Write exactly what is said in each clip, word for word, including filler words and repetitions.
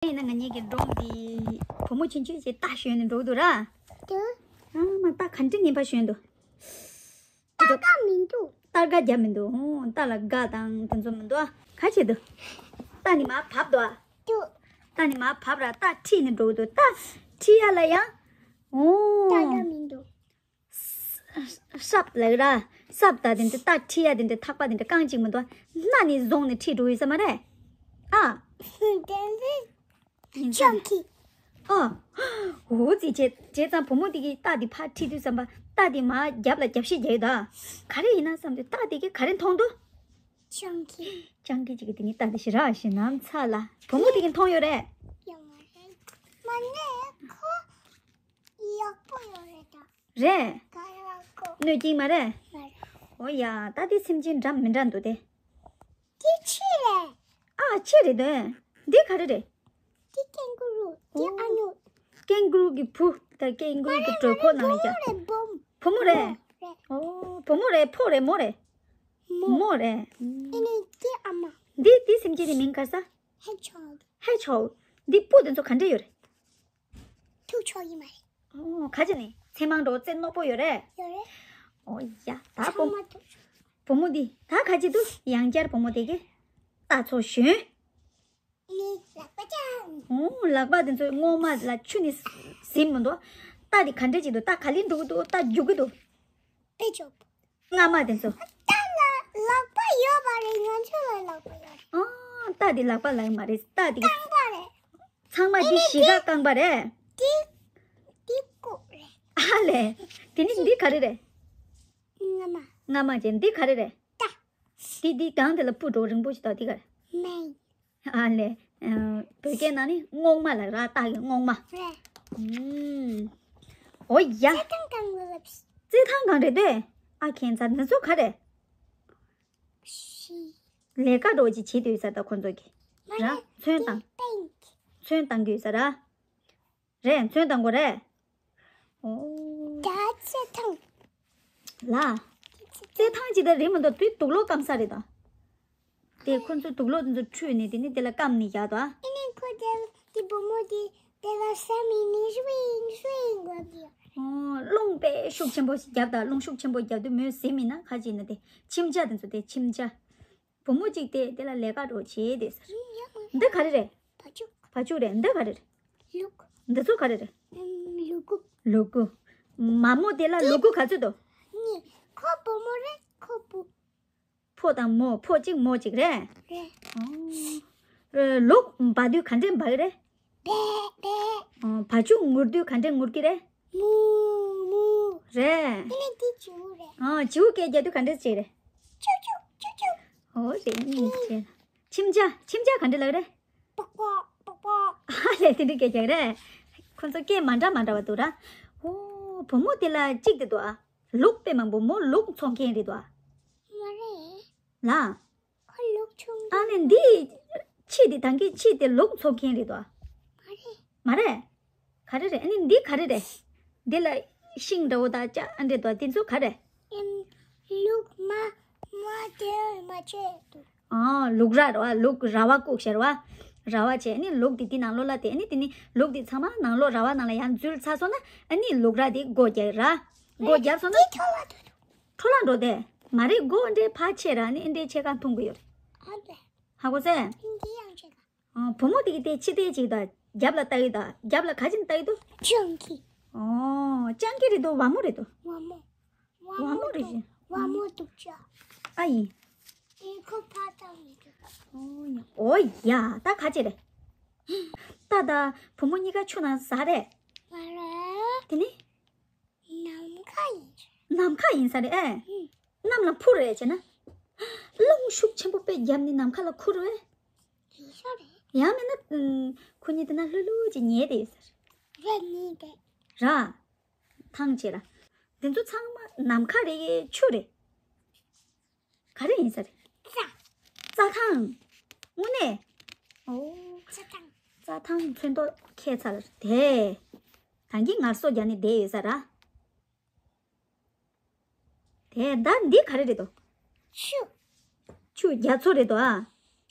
ཡིན་ན་ང་གཉིས་ཀྱི་འབྲོག་འདི་བུ་མོ་ཆུང་ཆུང་ཞིག་རྟ་ཞོན་ནས་འགྲོ་གི་འདུག་ར། འདུག་ཨ་མ་རྟ་ག་འདྲ་ངན་པ་ཞོན་འདུག་ཏག་ཏག་མི་འདུག་ཏག་ཏག་རྒྱབ་མི་འདུག་ཨོ་རྟ་ལ་དགའ་དང་དེ་ཚོ་མི་འདུག་ཨ་ག་བྱེད་འདུག་རྟ་ནི་མར་བབས་འདུག་ཨ། འདུག་རྟ་ནི་མར་བབས་ར་རྟ་ཁྲིད་ནས་འགྲོ་གི་འདུག་རྟ་ཁྲིད་ཡ་ལ་ཡ། ཨོ། ཏག་ཏག་མི་འདུག་སྲབ་ལ་ར། སྲབ་ད་དེ་འདྲ་རྟ་ཁྲིད་ཡ་དེ་འདྲ་ཐག་པ་དེ་འདྲ་རྐང་གཅིག་མི་འདུག་སྣ་ནས་བཟུང་ནས་ཁྲིད་འགྲོ་ཡོད་ས་མ་རེད། ཨ། དེ་འདྲ་ཡིན་ཙང་། སྤྱང་ཀི། ཨ། འོ་ཙི་བྱས་བྱས་ཙང་བུ་མོ་དེ་གིས་རྟ་དེ་ཕར་ཁྲིད་དུས་ཙམ་པ་རྟ་དེ་མར་རྒྱབ་ལ་རྒྱབ་བཤིག་རྒྱག་ཡོད་ད། ག་རེ་ཡིན་ན་བསམ་དུས་རྟ་དེ་གིས་ག་རེ་མཐོང་འདུག་སྤྱང་ཀི། སྤྱང་ཀི་ཅིག་གིས་དེ་ནི་རྟ་དེ་ཞེ་དྲག་ཞེད་སྣང་ཚ་ལ། བུ་མོ་དེ་གིས་མཐོང་ཡོད་རེད། ཡོད་མ་རེད། མ་ནས་ཁོ་ཡག་པོ་ཡོད་རེད་ད། རེད། ག་རེ་ལ་ཁོ། གནོད་སྐྱེལ་མ་རེད། མ་རེད། ཨོ་ཡ་ད་དེ་སེམས་ཅན་འདྲ་མི་འདྲ་འདུག་དེ། དེ་ཁྱི་རེད། ཨ་ཁྱི་རེད་དོ། འདི་ག་རེ་རེད། དེ་ཀེང་གུ་རུ། དེ་ཨ་ནུ། ཀེང་གུ་རུ་གི་བུ་དང་ཀེང་གུ་རུ་གི་གྲོད་ཁོག་ནང་ལ་བརྒྱབ། བུ་མོ་རེད། ཨོ་བུ་མོ་རེད་ཕོ་རེད་མོ་རེད། མོ་རེད། ཨ་ནི་དེ་ཨ་མ། འདི་དེ་སེམས་ཅན་དེ་མིང་ག་རེ་ཟེར། ཧེ་ཆོག་ཧེ་ཆོག་འདི་སྤུ་དེ་ཚོ་ག་འདྲ་ཡོད་རེད། ཐུག་ཆོག་ཡིན་མ་རེད། ཨོ་ག་ཅི་ནི་ཚེར་མང་འགྲོ་རྩེ་རྣོ་པོ་ཡོད་རེད། ཡོད་རེད། ཨོ་ཡ་ད་བུ་ཚང་མ་ཐུག་ཆོག་བུ་མོ་འདི་ད་ག་ཅི་འདུག་ཡང་བསྐྱར་བུ་མོ་དེ་གིས་རྟ་ཚོ་ཞོན། ནི་ལག་པ་ཅང་། ཨོ་ལག་པ་དེ་ཚོ་རྔོག་མ་ལ་ཆུ་ནི་ཟིན་མི་འདུག་རྟ་དེ་ག་འདྲ་ཅིག་འདུག་རྟ་ག་ལེར་འགྲོ་གི་འདུག་རྟ་རྒྱུག་གི་འདུག་དཔེ་ཆོག་རྔ་མ་དེ་ཚོ། རྟ་ལ་ལག་པ་ཡོད་པ་རེད། ང་ཚོ་ལ་ལག་པ་ཡོད་རེད། ཨོ་རྟ་དེ་ལག་པ་ལག་མ་རེད། རྟ་དེ་རྐང་པ་རེད། ཚང་མ་འདི་གཞིས་ཀ་རྐང་པ་རེད། འདི་འདི་ལྐུགས་རེད། ཨ་ལས། དེ་ནི་འདི་ག་རེ་རེད། རྔ་མ། རྔ་མ་ཅན་འདི་ག་རེ་རེད། རྟ། འདི་འདི་སྒང་དེ་ལ་སྤུ་འགྲོ་རིང་པོ་ཞིག་འདུག་འདི་ག་རེད། མེ། ཨ་ལས། བོད་སྐད་ནང་ནི་རྔོག་མ་ལ་ར་རྟ་གི་རྔོག་མ། རེད། ཨོ་ཡ། རྩེད་ཐང་གང་ལ་ལབ། རྩེད་ཐང་གང་རེད་དེ། ཨ་ཁྱེད་ཚ་འདི་ཚོ་ག་རེད། ཤི། ལས་ཀ་འགྲོ་ཅི་བྱེད་དུས་ས་ད་ཁོ་ཚོ་གི། མ་ར་རེད། ཚོན་དང་། ཚོན་བཏང་གི་ཡོད་ས་ར། རེད་ཚོན་བཏང་དགོས་རེད། ཨོ། ད་རྩེད་ཐང་། ལ། རྩེད་ཐང་ཅི་ད་རེད་མ་གཏོགས་དུས་དུག་ལོག་སྐམ་ས་རེད་ད། དེ་ཁོ་ཚོས་དུག་ལོག་དེ་ཚོ་འཁྲུད་ནས་དེ་ནི་དེ་ལ་སྐམ་ནས་བཞག་ད། ཨ་ནི་ཁོ་དེ་དེ་བུ་མོ་དེ་དེ་ལ་ཟ་མི་ནི་སུ་ཡིན་སུ་ཡིན་དགོས་ཀྱི། ཨོ་རླུང་དཔེ་ཤུགས་ཆེན་པོ་ཞིག་བརྒྱབ་ད་རླུང་ཤུགས་ཆེན་པོ་བརྒྱབ་དུས་མོས་ཟིན་མིན་ན་ཁ་ཅིག་ན་དེ་མཆིན་ཆ་དེ་ཚོ་དེ་མཆིན་ཆ། བུ་མོ་གཅིག་དེ་དེ་ལ་ལས་ཀ་འགྲོ་བྱེད་དེ་ཟེར། འདི་ག་རེ་རེད། བ་ཕྱུགས། བ་ཕྱུགས་རེད། འདི་ག་རེ་རེད། ལུག་འདི་ཚོ་ག་རེ་རེད། ལུ་གུ། ལུ་གུ། མ་མོ་དེ་ལ་ལུ་གུ་ག་ཚོད་འདུག་གཉིས། ཁོ་བུ་མོ་རེད་ཁོ་བུ། ཕོ་དང་མོ་ཕོ་གཅིག་མོ་གཅིག་རེད། རེད། ཨོ། ལུག་འབའ་དུས་ག་འདྲས་འབའ་གི་རེད། བེ་བེ། ཨོ་བ་ཕྱུགས་ངུར་དུས་ག་འདྲས་ངུར་གི་རེད། མུ་མུ། རེད། ཨ་ནི་དེ་བྱིའུ་རེད། ཨ་བྱིའུ་སྐད་རྒྱག་དུས་ག་འདྲས་བྱེད་རེད། ཅུ་ཅུ་ཅུ་ཅུ། ཨོ་དེ་གཉིས་བྱེད། མཆིན་ཆ་མཆིན་ཆ་ག་འདྲས་ལབ་རེད། པག་པག་པག་པག་ཨ་ལས་དེ་འདྲས་སྐད་རྒྱག་རེད། ཁོ་ཚོ་སྐད་མ་འདྲ་མ་འདྲ་བ་འདུག་ར། ཨོ་བུ་མོ་དེ་ལ་གཅིག་དེ་འདུག་ཨ། ལུག་དཔེ་མང་པོ་མོ་ལུག་འཚོ་མཁན་རེད་འདུག་ཨ། མ་རེད། ལ། ཁོ་ལུག་ཆུང་། ཨ་ནི་འདི། ཁྱི་འདི་ད་གིན་ཁྱི་དེ་ལུག་འཚོ་མཁན་རེད་དོ། མ་རེད། མ་རེད། ག་རེ་རེད། ཨ་ནི་འདི་ག་རེ་རེད། འདི་ལ་ཤིང་འདྲ་བོ་དང་ལྕགས་ཨ་འདྲ་དོ་དེ་ཚོ་ག་རེ། ཨེམ། ལུག་མ། མ་དེ་མ་བྱེད་དོ། ཨ་ལུག་ར་ར་བ་ལུག་ར་བ་བཀུག་ཤར་བ། ར་བ་བྱས་ཨ་ནི་ལུག་དེ་དེ་ནང་ལོགས་ལ་དེ་ཨ་ནི་དེ་ནི་ལུག་དེ་ཚང་མ་ནང་ལོགས་ར་བ་ནང་ལ་ཡང་འཛུལ་ཚར་སོང་ན་ཨ་ནི་ལུག་ར་དེ་སྒོ་རྒྱག་ར། སྒོ་རྒྱབ་སོང་ན། འཁྲོ་ལ་འགྲོ་དེ། མ་རེད་སྒོ་འདྲའི་ཕར་ཕྱེ་ར་ནི་འདྲའི་ཕྱེད་ཀ་འཐུང་གི་ཡོད་རེད། ཧ་གོ་སོང་། བུ་མོ་དེ་གི་དེ་ཕྱི་དེ་ཅིག་དང་རྒྱབ་ལ་ལྟ་ཡི་དང་རྒྱབ་ལ་ག་ཅིག་ལྟ་ཡི་འདུག་སྤྱང་ཀི། ཨོ། སྤྱང་ཀི་རེད་འདུག་བ་མོ་རེད་འདུག་བ་མོ། བ་མོ་རེད་ཅིང་། བ་མོ་འདུག་ཅག་ཨ་ཡིན། ཨེ་ཁོ་ཕ་ཙམ་མི་འདུག་ཨོ་ཡ། ད་ག་ཅི་རེད། ད་ད་བུ་མོ་གཉིས་ཀ་ཆུ་ནང་ཟ་རེད། མ་རེད། དེ་ནི། ནམ་མཁའ་ཡིན། ནམ་མཁའ་ཡིན་ས་རེད་ཨེ། ཨུ། གནམ་ལ་འཕུར་རེད་བྱས་ན། རླུང་ཤུགས་ཆེན་པོ་དཔེ་བརྒྱབ་ནས་ནམ་མཁའ་ལ་འཕུར་བས། ཡིན་ས་རེད། ཡང་མིན་ན། ཁོ་གཉིས་དེ་ན་ལྷོད་ལྷོད་ཅིག་ཉལ་བསྡད་ཡོད་ས་རེད། རེད་ནི་རེད། ར། ཐང་ཆད་ལ། འདི་ཚོ་ཚང་མ་ནམ་མཁའ་རེད་ཆུ་རེད། ག་རེ་ཡིན་ས་རེད། རྩྭ། རྩྭ་ཐང་། དངོས་གནས། ཨོ། རྩྭ་ཐང་། རྩྭ་ཐང་ཚོན་མདོག་ཁྱད་མཚར་དེ། ད་གིན་ངལ་གསོ་རྒྱག་ནས་བསྡད་ཡོད་ས་ར། དེ་ད་འདི་ག་རེ་རེད་དོ། ཆུ། ཆུ་རྒྱ་མཚོ་རེད་དོ་ཨ།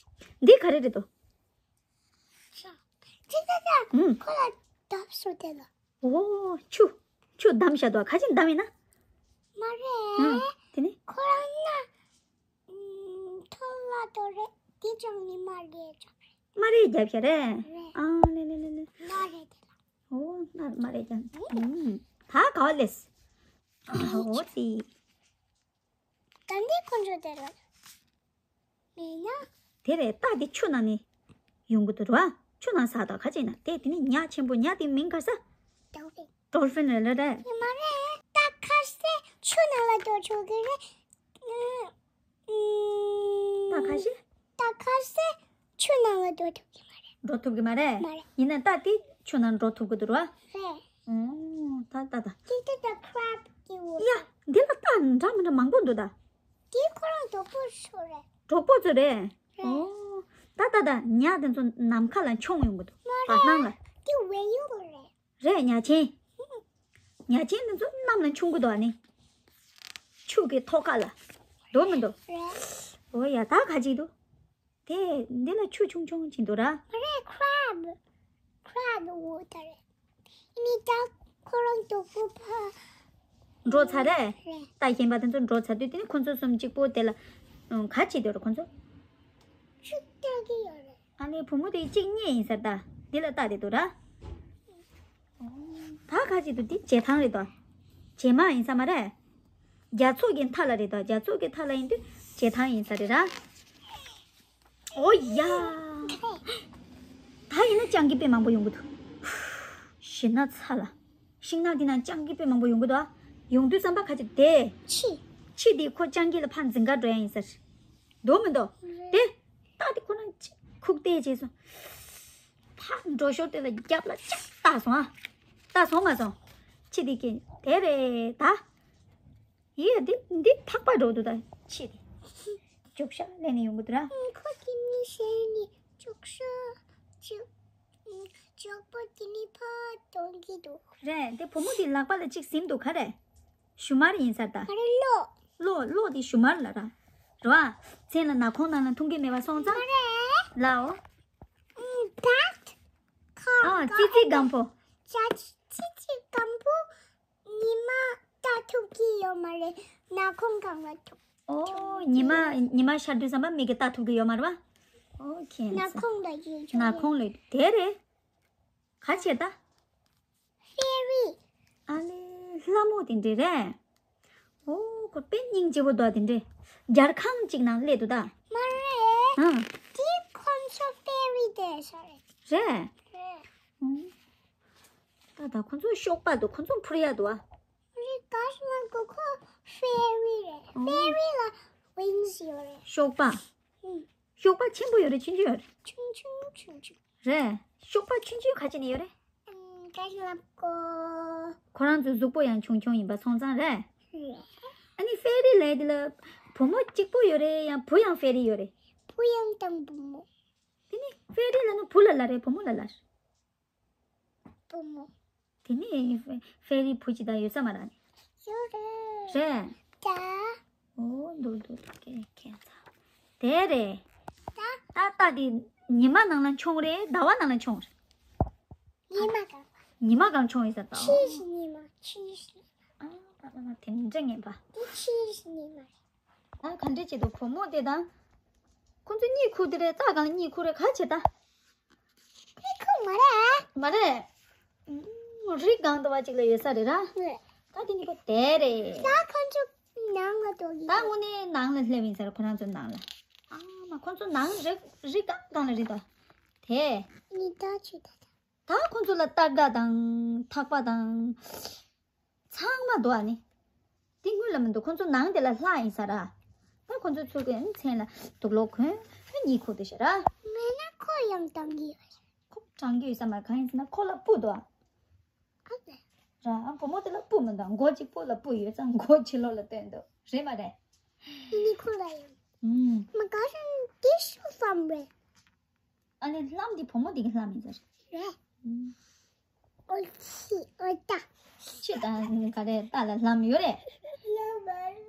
འདི་ག་རེ་རེད་དོ། ས། ཅི་ད་ད། ཨུམ། ཁོ་ལ་བརྡབས་སོང་དེ་ལ། ཨོ། ཆུ། ཆུ་བསྡམས་བཞག་འདུག་ག་ཅིག་བསྡམས་ཡིན་ན། མ་རེད། ཨུམ། དེ་ནི། ཁོ་རང་ན། ཨུམ། ཐོ་ལ་དོ་རེད། དེ་ཅང་ནི་མ་རེད་ཅང་རེད། མ་རེད་རྒྱབ་བཞག་རེད། རེད། ཨ་ལེ་ལེ་ལེ་ལེ། མ་རེད་དེ་ལ། ཨོ། ན་མ་རེད་ཀྱང་། ཨུམ། ད་ག་བ་ལེས། ཨོ་ཙི། ད་འདི་ཁོ་ཚོ་དེ་ལ་མེད་ན། དེ་རེད། རྟ་དེ་ཆུ་ནང་ནས་ཡོང་གི་འདུག་ར། ཆུ་ནང་ཟགས་དང་ག་ཅིག་ན། དེ་དེ་ནི་ཉ་ཆེན་པོ། ཉ་དེ་མིང་ག་ས། ཌོལ་ཕིན། ཌོལ་ཕིན་རེད་ལ་རེད། ཡིན་མ་རེད། རྟ་ཁ་ཤས་ཆུ་ནང་ལ་འགྲོ་ཆོག་གི་རེད། ཨུམ། རྟ་ཁ་ཤས། རྟ་ཁ་ཤས་ཆུ་ནང་ལ་འགྲོ་ཐུབ་ཀྱི་མ་རེད། འགྲོ་ཐུབ་ཀྱི་མ་རེད། མ་རེད། ཡིན་ན་རྟ་དེ་ཆུ་ནང་འགྲོ་ཐུབ་ཀྱི་འདུག་ར། རེད། ཨོ། ད་ད་ད། དེ་དེ་ད་ཁྲབ་ཀྱི་འོ། ཡ། འདི་ལ་རྟ་འདྲ་མི་འདྲ་མང་པོ་འདུག་ད། དེ་ཁོ་རང་གྲོགས་པོ་ཚོ་རེད། གྲོགས་པོ་ཚོ་རེད། རེད། ཨོ། ད་ད་ད། ཉ་དེ་ཚོ་ནམ་མཁའ་ལ་མཆོང་ཡོང་གི་འདུག་མ་བར་རེད། སྣང་ལ། དེ་ཝེ་ཡོ་རེད། རེད། ཉ་ཆེན། ཉ་ཆེན་དེ་ཚོ་གནམ་ལ་མཆོང་གི་འདུག་ཨ་ནི། ཆུ་གི་ཐོག་ཁ་ལ། འདུག་མི་འདུག་རེད། ཨོ་ཡ། ད་ག་ཅིག་འདུག་དེ་འདི་ལ་ཆུ་ཆུང་ཆུང་ཅིག་འདུག་ར། མ་རེད། ཁྲབ། ཁྲབ་འོ་ད་རེད། ཨ་ནི་ད་ཁོ་རང་གྲོགས་པོ་ཕ། འགྲོ་ཚར་རེད། རེད། རྟ་གཞན་པ་དེ་ཚོ་འགྲོ་ཚར་དུས་དེ་ནི་ཁོ་ཚོ་གསུམ་གཅིག་པོ་དེ་ལ། ཨང་། ག་བྱེད་འདོད་རེད་ཁོ་ཚོ། ཆུ་ལྟ་གི་ཡོད་རེད། ཨ་ནི་བུ་མོ་དེ་གཅིག་རྙེད་ཡིན་ས་རེད་ད། འདི་ལ་རྟ་དེ་འདུག་ར། ད་ག་བྱེད་འདུག་འདི་བྱེ་ཐང་རེད་ད། བྱེ་མ་ཡིན་ས་མ་རེད། རྒྱ་མཚོ་གི་མཐའ་ལ་རེད་ད། རྒྱ་མཚོ་གི་མཐའ་ལ་ཡིན་དུས་བྱེ་ཐང་ཡིན་ས་རེད་ར། ཨོ་ཡ། ད་ཡིན་ན་སྤྱང་ཀི་དཔེ་མང་པོ་ཡོང་གི་འདུག་ཤིང་ནགས་ཚ་ལ། ཤིང་ནགས་འདི་ན་སྤྱང་ཀི་དཔེ་མང་པོ་ཡོང་གི་འདུག་ཡོང་དུས་ཙམ་པ་ག་ཅིག་དེ། ཕྱི། ཕྱི་དེ་ཁོ་སྤྱང་ཀི་ལ་ཕར་འཛིང་ག་འགྲོ་ཡ་ཡིན་ས་རེད། འདུག་མི་འདུག་རེད། དེ། རྟ་དེ་ཁོ་རང་ཅིག་ཁུག་ཏེ་བྱས་སོང་། ཕར་འགྲོ་ཞོར་དེ་ལ་རྒྱབ་ལ་ཅིག་བལྟས་སོང་ཨ། བལྟས་སོང་མ་སོང་། ཕྱི་དེ་ཀྱི་དེ་རེད་ད། ཡེ། འདི་འདི་ཐག་པ་འགྲོ་འདུག་ད་ཕྱི་དེ། ཅོག་ཤ་ལེན་ནས་ཡོང་གི་འདུག་ར། ཁོ་གི་ནི་ཤེས་ནི་ཅོག་ཤ་ཅིག་ཅོག་པོ་དེ་ནི་ཕར་གཏོང་གི་འདུག་རེད། དེ་བུ་མོ་དེ་ལག་པ་ལ་ཅིག་ཟིན་འདུག་ག་རེ། ཞུན་མར་ཡིན་ས་རེད་ད། ག་རེ། གློག་གློག་གློག་དེ་ཞུན་མར་ལ་ར། རེད་བ། མཚན་ལ་ནག་ཁུང་ནང་ལ་འཐུང་གི་མེད་པ་སོང་ཙང་། མ་རེད། ལའོ། ཨུམ། ད། ཁ། ཨ། ཙི་ཙི་སྒམ་པོ། ཅ་ཅི་ཙི་ཙི་སྒམ་པོ། ཉི་མ་ལྟ་ཐུབ་ཀྱི་ཡོད་མ་རེད། ནག་ཁུང་སྒང་ལ་ཐུག་ཨོ། ཉི་མ་ཉི་མ་ཤར་དུས་ཙམ་པ་མིག་གིས་ལྟ་ཐུབ་ཀྱི་ཡོད་མ་རེད་བ། ཨོ་ཁེ། ནག་ཁུང་ལ་ཡོད་ནག་ཁུང་ལ་དེ་རེད། ག་བྱེད་ད། ཧྥེ་རི། ཨ་ལེ། ལྷ་མོ་དེ་འདྲས་རེད། ཨོ། ཁོ་དཔེ་སྙིང་རྗེ་པོ་འདུག་དེ་འདྲས། རྒྱལ་ཁང་ཅིག་ནང་སླེབས་འདུག་ད། མ་རེད། ཨ། དེ་ཁོང་ཚོ་ཧྥེ་རི་དེ་ས་རེད། རེད། རེད། ཨུམ། ད་ད་ཁོང་ཚོ་གཤོག་པ་འདུག་ཁོང་ཚོ་འཕུར་ཡ་འདུག་ཨ། རི་ག་ཤི་མ་གོ་ཁོ་ཧྥེ་རི་རེད། ཨོ། ཧྥེ་རི་ལ་ཝིང་སི་ཡོད་རེད། གཤོག་པ། ཨུམ། གཤོག་པ་ཆེན་པོ་ཡོད་རེད། ཆུང་ཆུང་ཡོད་རེད། ཆུང་ཆུང་ཆུང་ཆུང་། རེད། གཤོག་པ་ཆུང་ཆུང་ག་བྱས་ནས་ཡོད་རེད། ཨུམ། ག་ཤི་ལབ་གོ་ཁོ་རང་ཚོའི་གཟུགས་པོ་ཡང་ཆུང་ཆུང་ཡིན་པ་སོང་ཙང་རེད། རེད། ཨ་ནི་ཧྥེ་རི་ལབ་དེ་ལ་བུ་མོ་གཅིག་པོ་ཡོད་རེད། ཡང་བུ་ཡང་ཧྥེ་རི་ཡོད་རེད། བུ་ཡང་དང་བུ་མོ། དེ་ནི་ཧྥེ་རི་ལབ་ན་བུ་ལ་ལབ་རེད། བུ་མོ་ལ་ལབ་རེད། བུ་མོ། དེ་ནི་ཧྥེ་ཧྥེ་རི་བུ་ཅིག་ད་ཡོད་ས་མ་རེད། ཡོད་རེད། རེད། ད། ཨོ། འདུག་འདུག་འདུག་ཁེ་ཁེ་ཚ། དེ་རེད། ད། ད་ད་དེ་ཉི་མ་ནང་ལ་མཆོང་རེད། ཟླ་བ་ནང་ལ་མཆོང་རེད། ཉི་མ་གང་། ཉི་མ་གང་མཆོང་ཡིན་ས་ད། ཕྱིས་ཉི་མ། ཕྱིས་ཉི་མ། ཨ་ཨ་ཨ། དེ་འདྲ་ངན་པ། དེ་ཕྱིས་ཉི་མ་རེད། ད་ག་འདྲ་བྱེད་འདུག་བུ་མོ་དེ་དང་། ཁོ་ཚོ་གཉིད་ཁུག་དེ་རེད། རྟ་སྒང་ལ་གཉིད་ཁུག་རེད། ག་བྱེད་ད། གཉིད་ཁུག་མ་རེད། མ་རེད། ཨུམ། རི་སྒང་དུ་བ་ཅིག་ལ་ཡོད་ས་རེད་ར། རེད། ད་དེ་གཉིས་པོ་དེ་རེད། ད་ཁོ་ཚོ་ནང་ལ་འགྲོ་གི། ད་དངོས་གནས་ནང་ལ་སླེབས་ཡིན་ས་རེད། ཁོ་རང་ཚོ་ནང་ལ། ཨ་མ། ཁོ་ཚོ་ནང་རི་རི་སྒང་སྒང་ལ་རེད་ད། དེ། ཉི་ཟླ་ཆུ་ད་ད། ད་ཁོ་ཚོ་ལ་རྟ་སྒ་དང་ཐག་པ་དང་། ཚང་མ་འདུག་ཨ་ནི། དེ་སྔོན་ལ་མི་འདུག་ཁོ་ཚོ་ནང་དེ་ལ་ལྷ་ཡིན་ས་ར། ད་ཁོ་ཚོ་ཚུར་གི་མཚན་ལ་དུག་ལོག་གོན། ཨ། གཉིད་ཁུག་དེ་ཤ་ར། མེད་ན་ཁོ་ཡང་བཏང་གི་ཡོད་རེད། ཁོ་བཏང་གི་ཡོད་ས་མ་རེད། གང་ཡིན་ཟེར་ན་ཁོ་ལ་སྤུ་འདུག་ཨ། ཨ་ལས། ར། ཨ། བུ་མོ་དེ་ལ་སྤུ་མི་འདུག་མགོ་གཅིག་པོ་ལ་སྤུ་ཡོད་ཙང་མགོ་ཕྱི་ལོགས་ལ་བཏོན་འདུག་རེད་མ་རེད། ཨ་ནི་ཁོ་ལ་ཡང་། ཨུམ། མ་ག་རེ་འདི་སུ་ལྷམ་རེད། ཨ་ནི་ལྷམ་འདི་བུ་མོ་འདི་གི་ལྷམ་ཡིན་ས་རེད། རེད། ཨུམ། ཨོ་ཆི་ཨོ་ད། ཆི་ད་ག་རེ་རྟ་ལ་ལྷམ་ཡོད་རེད། ལྷམ་མ་རེད།